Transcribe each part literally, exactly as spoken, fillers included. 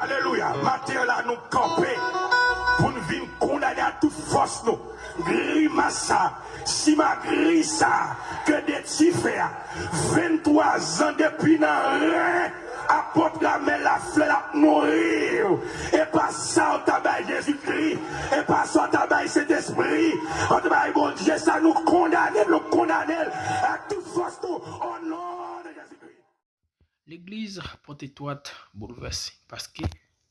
Alelouya. Maten an la, nou kanpe pou n vin kondane ak tout fòs nou grimas sa, simagri sa ke Deti fè a. Venntwa zan depi nan ren apot Ramè Laflè l ap nouri w. E pa sa w ta bay Jezikri, e pa sa w ta bay Sentespri, w ta bay Bondye sa, nou kondane l, nou kondane l ak tout fòs nou, o non de Jezikri. Legliz Pòt Etwat boulvèse paske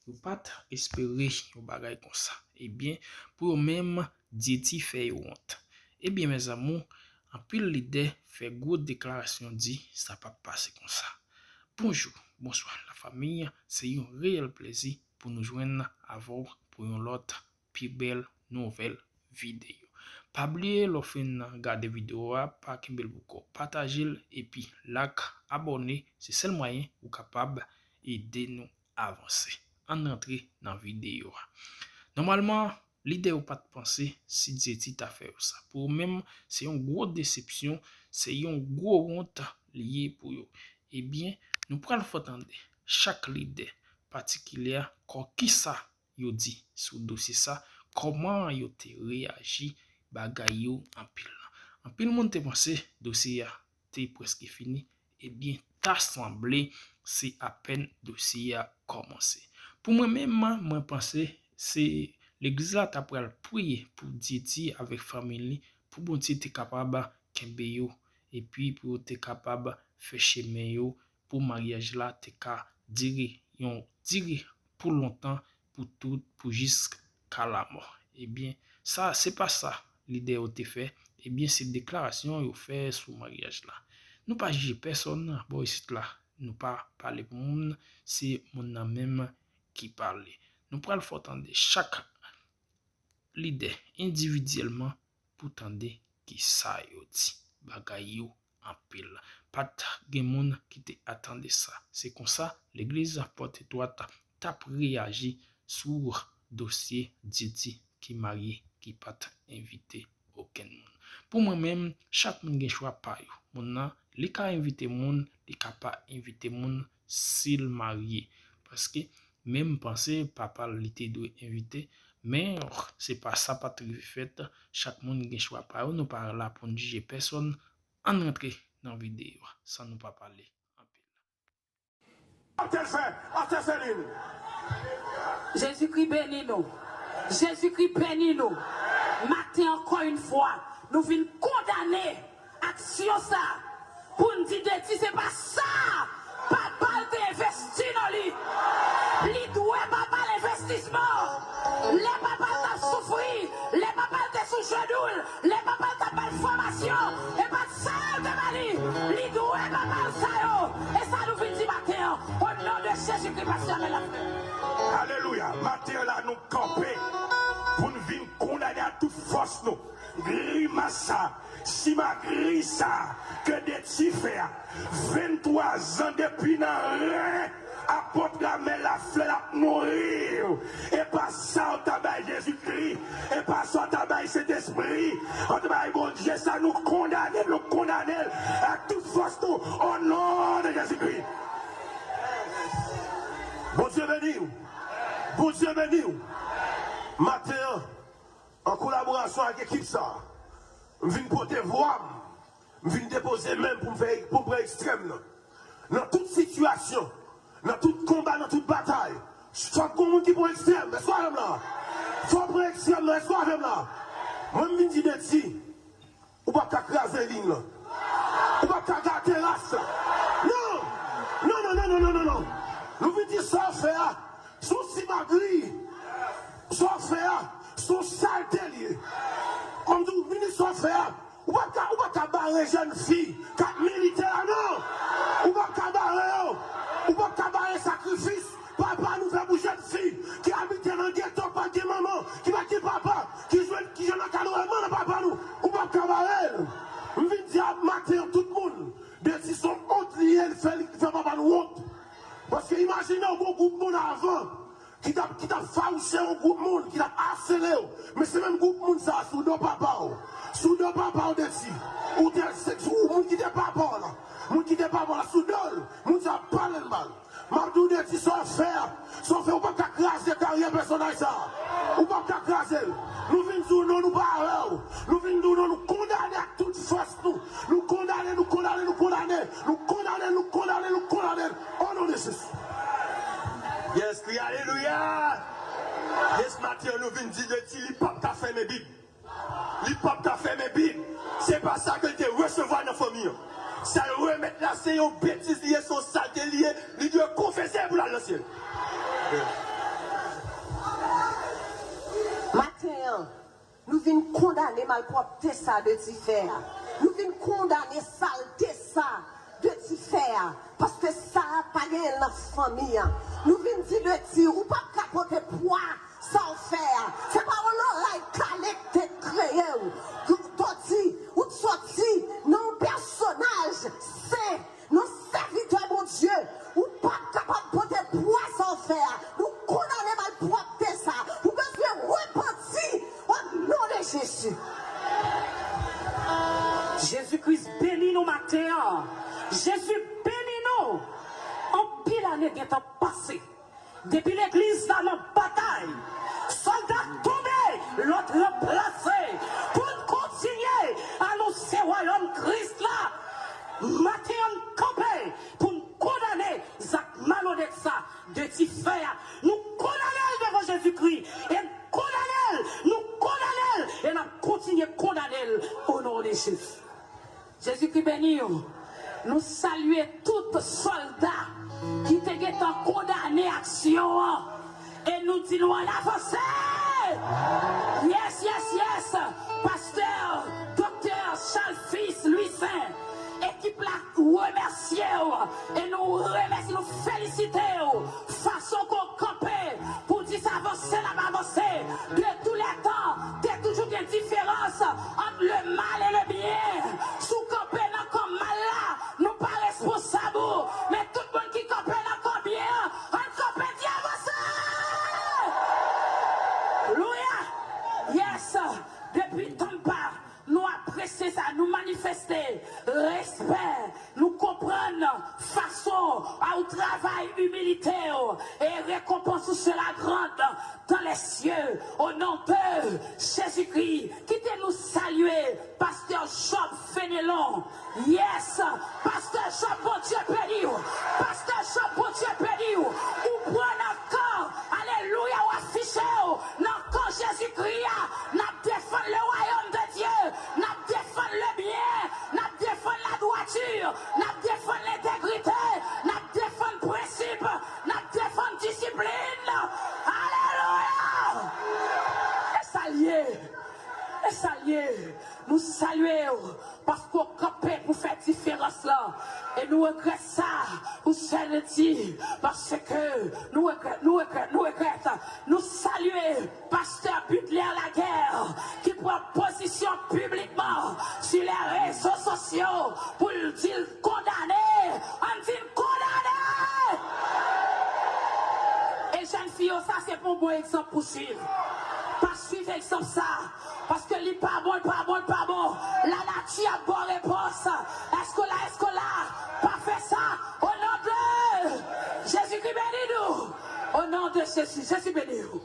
yo pa t espere yon bagay konsa. Ebyen, pou yo menm, Dyeti fè yo wont. Ebyen, mèzanmou, anpil lidè fè gwo deklarasyon di sa p ap pase konsa. Bonjou, bonswa, lafanmi, se yon reyèl plezi pou nou jwenn avè w pou yon lòt pi bèl nouvèl videyo. Pa bliye, lè w fin gade videyo a, pa kenbe l pou kò w. Pataje l epi like, abòne, se sèl mwayen ou kapab ede nou avanse. Ann rantre nan videyo a. Nòmalman, lidè yo pa t panse si Dyeti ta fè yo sa. Pou yo menm, se yon gwo desepsyon, se yon gwo wont li ye pou yo. Ebyen, nou pral fè tande chak lidè patikilye a, kò kisa yo di sou dosye sa, kòman yo te reyaji, bagay yo anpil. Anpil moun te panse dosye a te prèske fini, ebyen, ta sanble se apèn dosye a kòmanse. Pou mwen menm, mwen panse se legliz la ta pral priye pou Dyeti avèk fanmi li, pou Bondye te kapab kenbe yo, epi pou yo te kapab fè chemen yo, pou maryaj la te ka dire yon dire pou lontan, pou tout, pou jiska lamò. Ebyen, sa, se pa sa lidè yo te fè. Ebyen, se deklarasyon yo fè sou maryaj la. Nou pa jije pèsòn bò isit la. Nou pa pale pou moun, se moun nan menm ki pale. Nou pral fè w tande chak lidè endividyèlman pou tande kisa yo di. Bagay yo anpil. Pa t gen moun ki te atann sa. Se konsa, legliz Pòt Etwat t ap reyaji sou dosye Dyeti ki marye, ki pa t envite okenn moun. Pou mwen menm, chak moun gen chwa pa yo. Moun nan, li ka envite moun, li ka pa envite moun si l marye. Paske menm panse papa l li te dwe envite, men se pa sa pa t rive fèt. Chak moun gen chwa pa yo, nou pa la pou n jije pèsòn. Ann rantre nan videyo a san nou pa pale anpil. Atè fè, atè fè lin. Jezikri beni nou. Jezikri beni nou. Maten ankò yon fwa, nou vin kondane aksyon sa. Pou n di Dyeti se pa sa papa l te envesti nan li. Li dwe papa l envestisman. Lè papa l t ap soufri, lè papa l te sou jenou l, lè papa l t ap ba l fòmasyon, e pa t sa yo te ba li. Li dwe papa l sa yo. E sa nou vin di maten an, o non de Jezikri, pastè Amèl Laflè. Alelouya. Maten an la, nou kanpe pou n vin kondane ak tout fòs nou grimas sa, simagri sa ke Dyeti fè a. Venntwa zan depi nan ren apot Ramè Laflè l ap nouri w. E pa sa w ta bay Jezikri, e pa sa w ta bay Sentespri, w ta bay Bondye sa, nou kondane l, nou kondane l ak tout fòs nou, o non de Jezikri. Bondye beni w. Bondye beni w. Maten an, an kolaborasyon ak ekip sa a, m vin pote vwa m, m vin depoze men m pou m fè, pou m pran ekstrèm nan. Nan tout sitiyasyon, nan tout konba, nan tout batay, fòk gon moun ki pran ekstrèm. Èske w avè m la? Fòk pran ekstrèm nan. Èske w avè m la? Mwen, m vin di Dyeti, ou p ap ka kraze liy lan. Ou p ap ka gate ras la. Non! Non, non, non, non, non, non, non. Nou vin di sa w fè a, se yon simagri. Sa w fè a, se yon salte l ye. Kòm di w, vin di sa w fè a, ou p ap ka, ou p ap ka bare jèn fi k ap milite la, non. Ou p ap ka bare yo. Ou p ap ka bare sakrifis papa nou fè pou jèn fi ki abite nan geto, pa t gen manman, ki pa t gen papa, ki jwenn, ki jwenn ankadreman nan papa nou. Ou p ap ka bare l. M vin di a maten an, tout moun, Dyeti se yon wont li ye, li fè, li fè papa nou wont. Paske imajine w, gon gwoup moun avan ki t ap, ki t ap fawouche yon gwoup moun, ki t ap asele yo. Men se menm gwoup moun sa a sou do papa w. Sou do papa w, Dyeti. Ou te, se, ou moun ki te papa w la. Moun ki te papa w la sou do l. Moun sa ap pale l mal. M ap di w, Dyeti, sa w fè a, sa w fè, ou pa Ryen pèsonaj sa. Ou p ap ka kraze l. Nou vin di w non, nou pa avè w. Nou vin di w non, nou kondane ak tout fòs nou. Nou kondane, nou kondane, nou kondane. Nou kondane, nou kondane, nou kondane. O non de Jezi. Yes, kri alelouya. Yes, maten an, nou vin di Leti li p ap ka fèmen Bib. Li p ap ka fèmen Bib. Se pa sa ke l te resevwa nan fanmi an. Sa l remèt la, se yon betiz li ye, se yon salte li ye. Li dwe konfese pou l al nan syèl. Maten an, nou vin kondane malpwòpte sa Leti fè a. Nou vin kondane salte sa Leti fè a. Paske sa a pa genyen nan fanmi an. Nou vin di Leti, ou p ap ka pote pwa sa w fè a. Se pa yon loray kale k te kreye w. Doti, ou t soti nan yon pèsonaj sen, nan sèvitè Bondye. Ou p ap kapab pote pwa sa w fè a. Nou kondane malpwòpte sa. Ou bezwen repanti o non de Jezi. Jezi Kris beni nou maten an. Jezi beni nou. Anpil ane gentan pase. Depi legliz la nan batay, sòlda tonbe, lòt ranplase. Pou n kontinye anonse wayòm Kris la, maten an n kanpe pou n kondane zak malonèt sa Leti fè a. Nou kondane l devan Jezikri e n kondane l, nou kondane l e n ap kontinye kondane l o non de Jezi. Jezikri beni w. Nou salye tout sòlda ki te gentan kondane aksyon an. E nou di nou ann avanse! Yes, yes, yes! Pastè Doktè Charles Fils Louissaint, ekip la remèsye w. E nou remèsye, nou felisite w. Fason ke w kanpe pou di sa avanse, n ap avanse. De tou lè tan, te toujou gen diferans ant le mal e le byen. Si w kanpe nan kan mal la, nou pa responsab ou. Men tout moun ki kanpe nan kan byen an, ann kanpe di avanse! Louya! Yes! Depi Tampa, nou apresye sa, nou manifeste respè, nou konprann fason a ou travay imilite w e rekonpans ou sera grande dans les cieux, au nom de Jésus-Christ. Kite nou salye Pastè Job Fenelon. Yes, Pastè Job, Bondye beni w. Pastè Job, Bondye beni w. Ou pran nan kan, alelouya, w afiche w nan kan Jezikri a. N ap defann le wayòm de Dye. N ap defann le byen. N ap defann ladwati. N ap defann lentegrite. N ap defann prensip. N ap defann disiplin. Alelouya! E sa l ye. E sa l ye. Nou salye w paske w kanpe pou fè diferans lan. E nou regrèt sa pou Sè Leti, paske nou regrèt, nou regrèt, nou regrèt. Nou salye Pastè Butler Laguerre ki pran pozisyon piblikman sou lè rezo sosyo pou l di l kondane. Ann di l kondane! E jèn fi yo, sa se pa yon bon egzanp pou swiv. Pa swiv egzanp sa. Paske li pa bon, li pa bon, li pa bon. Lanati ap ba w repons. Èske w la, èske w la? Pa fè sa. O non de Jezikri beni nou. O non de Jezi, Jezi beni w.